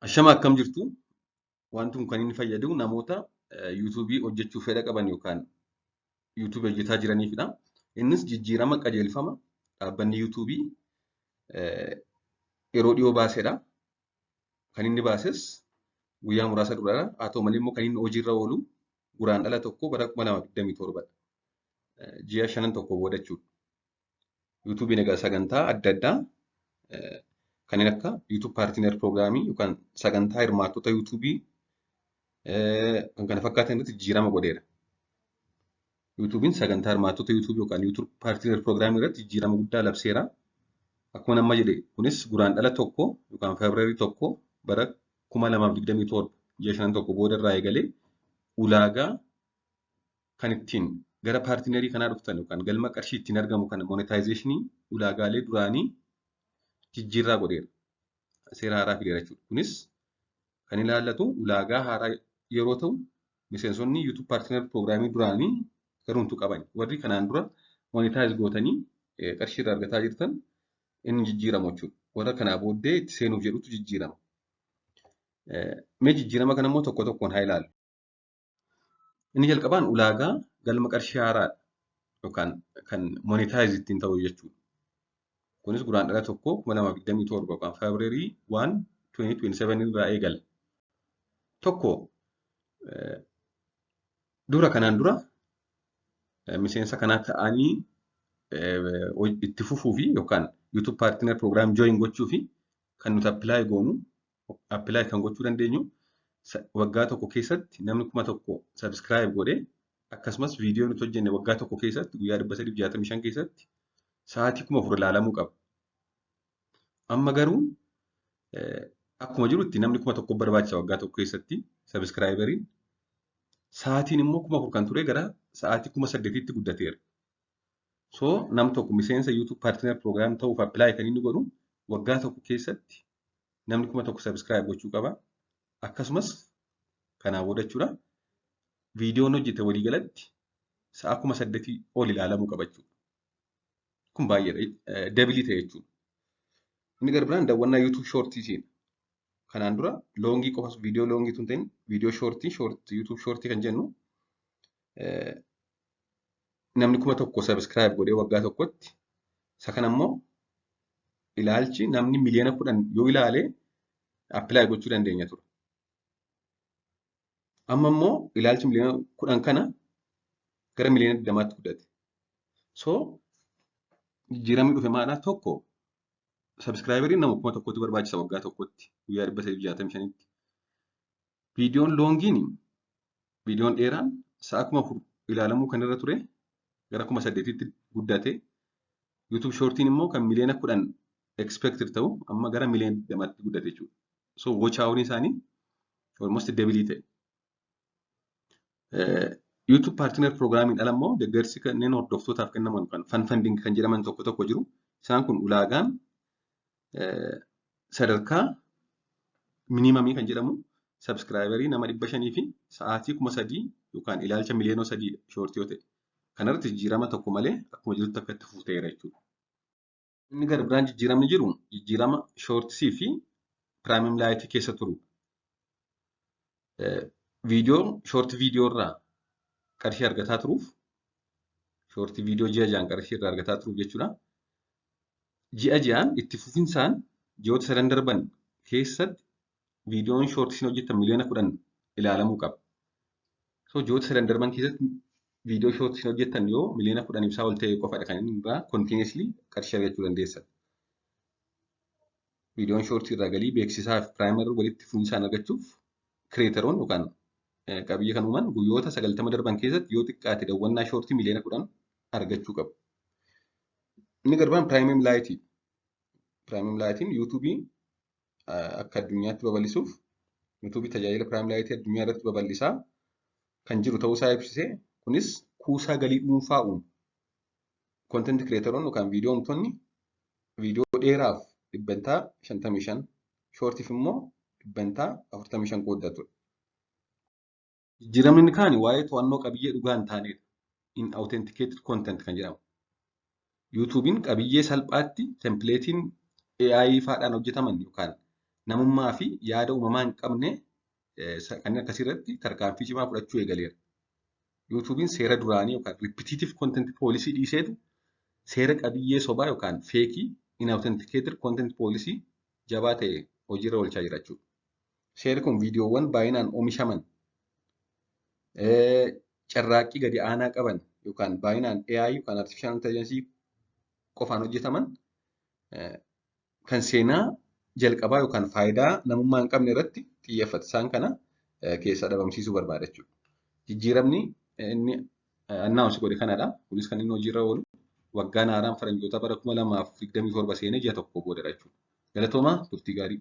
Ashama, akkam jirtu? Wanti kun kan inni fayyadu namoota YouTubeii hojjechuu fedha qaban yookaan YouTubeii hojjetaa jiraniifidha. Innis jijjiirama qajeelfama dhaabbanni YouTubeii yeroo dhiyoo baasedha. Kan inni baases guyyaa muraasa duradha. Haa ta'u malee immoo kan inni hojiirra oolu Guraandhala 1 bara 2027dha. Ji'a shanan tokko booda jechuudha. YouTubeiin egaa sagantaa adda addaa kanneen akka YouTube Partner Programii yookaan sagantaa hirmaattota YouTubeii kan kana fakkaatan irratti jijjiirama godheera. YouTubeiin sagantaa hirmaattota YouTubeii yookaan YouTube Partner Programii irratti jijjiirama guddaa labseera. Akkuma amma jedhe, kunis Guraandhala 1 yookaan Feebruary 1 bara 2027, ji'a shanan tokko booda irraa eegalee, ulaagaa kan ittiin gara partnerii kanaa dhuftan yookaan galma qarshii ittiin argamu kana, monetizationii, ulaagaalee duraanii jijjiirraa godheera. Seera haaraa fideera jechuudha. Kunis kan ilaallatu ulaagaa haaraa yeroo ta'u, miseensonni YouTube Partner Programii duraanii garuu hin qaban. Warri kanaan dura monetize gootanii qarshii irraa argataa jirtan inni jijjiiramu jechuudha. Warra kanaa booddee itti seenuuf jedhutu jijjiirama. Mee jijjiirama kana immoo tokko tokkoon haa ilaallu. Inni jalqabaan ulaagaa galma qarshii haaraadha yookaan kan monetize ittiin ta'u jechuudha. Kunis Guraandhala 1, 2027 yookaan February 1, 2027 irraa eegala. Tokko, dura kanaan dura miseensa kanaa ta'anii itti fufuu fi yookaan YouTube Partner Program join gochuu fi kan nuti apply goonu, apply kan gochuu dandeenyu, waggaa tokko keessatti namni 1000 subscribe godhee, akkasumas viidiyoo nuti hojjenne waggaa tokko keessatti guyyaa 365 keessatti sa'aatii 4000 ilaalamuu qaba. Amma garuu akkuma jirutti namni 1000 barbaachisa waggaa tokko keessatti subscriberiin. Sa'aatiin immoo 4000 kan ture gara sa'aatii 8000tti guddateera. So nam tokko miseensa YouTube Partner Program ta'uuf apply kan inni godhu waggaa tokko keessatti namni 1000 subscribe gochuu qaba. Akkasumas kanaa booda jechuudha, viidiyoon hojjete waliigalatti sa'a 8000 ol ilaalamuu qaba jechuudha. Kun baay'eedha. Double ta'e jechuudha. Inni gara biraan daawwannaa YouTube Shortsiitiin. Kanaan dura longii qofa, viidiyoo longii tun ta'in, viidiyoo shortii, short YouTube shortii kan jennu, namni 1000 subscribe godhee waggaa tokkotti, isa kana immoo ilaalchi namni miliyoona 10 yoo ilaale apply gochuu dandeenya ture. Amma immoo ilaalchi miliyoona 10 kana gara miliyoona 20tti guddate. So jijjiiramni dhufe maalidhaa? Tokko, subscriberiin nama 1000tti barbaachisa waggaa tokkotti guyyaa 365tti. Viidiyoon longiin, viidiyoon dheeraan sa'a 4000 ilaalamuu kan irra ture gara 8000tti guddate. YouTube Shortiin immoo kan miliyoona 10 expected ta'u amma gara miliyoona 20tti guddate jechuudha. So watch hour isaanii almost double ta'e. YouTube Partner Programmiin ala immoo deeggarsi kanneen hordoftootaaf kennaman kan fan funding kan jedhaman tokko tokko jiru. Isaan kun ulaagaan sadarkaa minimumii kan jedhamu subscriberii nama 500 fi sa'aatii 3000 yookaan ilaalcha miliyoona 3 shortii yoo ta'e. Kanarratti jijjiirama tokko malee akkuma jirutti akka itti fufteera jechuudha. Inni gara biraan jijjiiramni jiru jijjiirama Shortsii fi Premium Liteii keessa turudha. Viidiyoo short viidiyoo irraa qarshii argataa turuuf, short viidiyoo ji'a ji'aan qarshii irraa argataa turuuf jechuudha. Ji'a ji'aan itti fufinsaan ji'oota sadan darban keessatti viidiyoon shortsiin hojjetan miliyoona 10 ilaalamuu qaba. So ji'oota sadan darban keessatti viidiyoo shortsiin hojjetan yoo miliyoona 10 ibsaa ol ta'e qofadha kan inni irraa continuously qarshii argachuu dandeessan. Viidiyoon shortii irraa galii beeksisaa fi Premium walitti fufinsaan argachuuf creatoroon yookaan qabiyyee kan uuman guyyoota 90 darban keessatti yoo xiqqaate daawwannaa shortii miliyoona 10 argachuu qabu. Inni garbaan Premium Liteii. Premium Liteiin YouTubeii akka addunyaatti babal'isuuf YouTubeii tajaajila Premium Liteii addunyaa irratti babal'isaa kan jiru ta'uusaa ibsisee, kunis kuusaa galii dhuunfaa uuma. Content creatoroon yookaan viidiyoo uumtonni viidiyoo dheeraaf 55%, shortiif immoo 45% qooddatudha. Jijjiiramni inni kaan waa'ee to'annoo qabiyyee dhugaa hin taanedha. Inauthenticated content kan jedhamu. YouTubeiin qabiyyee salphaatti templateiin AI faadhaan hojjetaman yookaan Namummaa fi yaada uumamaa hin qabne kanneen akkasii irratti tarkaanfii cimaa fudhachuu eegaleera. YouTubeiin seera duraanii yookaan repetitive content policy dhiiseetu seera qabiyyee sobaa yookaan fake, inauthenticated content policy jabaa ta'e hojiirra oolchaa jira jechuudha. Seerri kun viidiyoowwan baay'inaan oomishaman, carraaqqii gadi aanaa qaban yookaan baay'inaan AI yookaan artificial intelligence qofaan hojjetaman, kan seenaa jalqabaa yookaan faayidaa namummaa hin qabne irratti xiyyeeffata. Isaan kana keessaa dhabamsiisuu barbaada jechuudha. Jijjiiramni inni announce godhe kanadha. Kunis kan inni hojiirra oolu waggaan haaraan faranjoota bara 2027 seenee ji'a 1 boodadha jechuudha. Galatoomaa, turtii gaarii.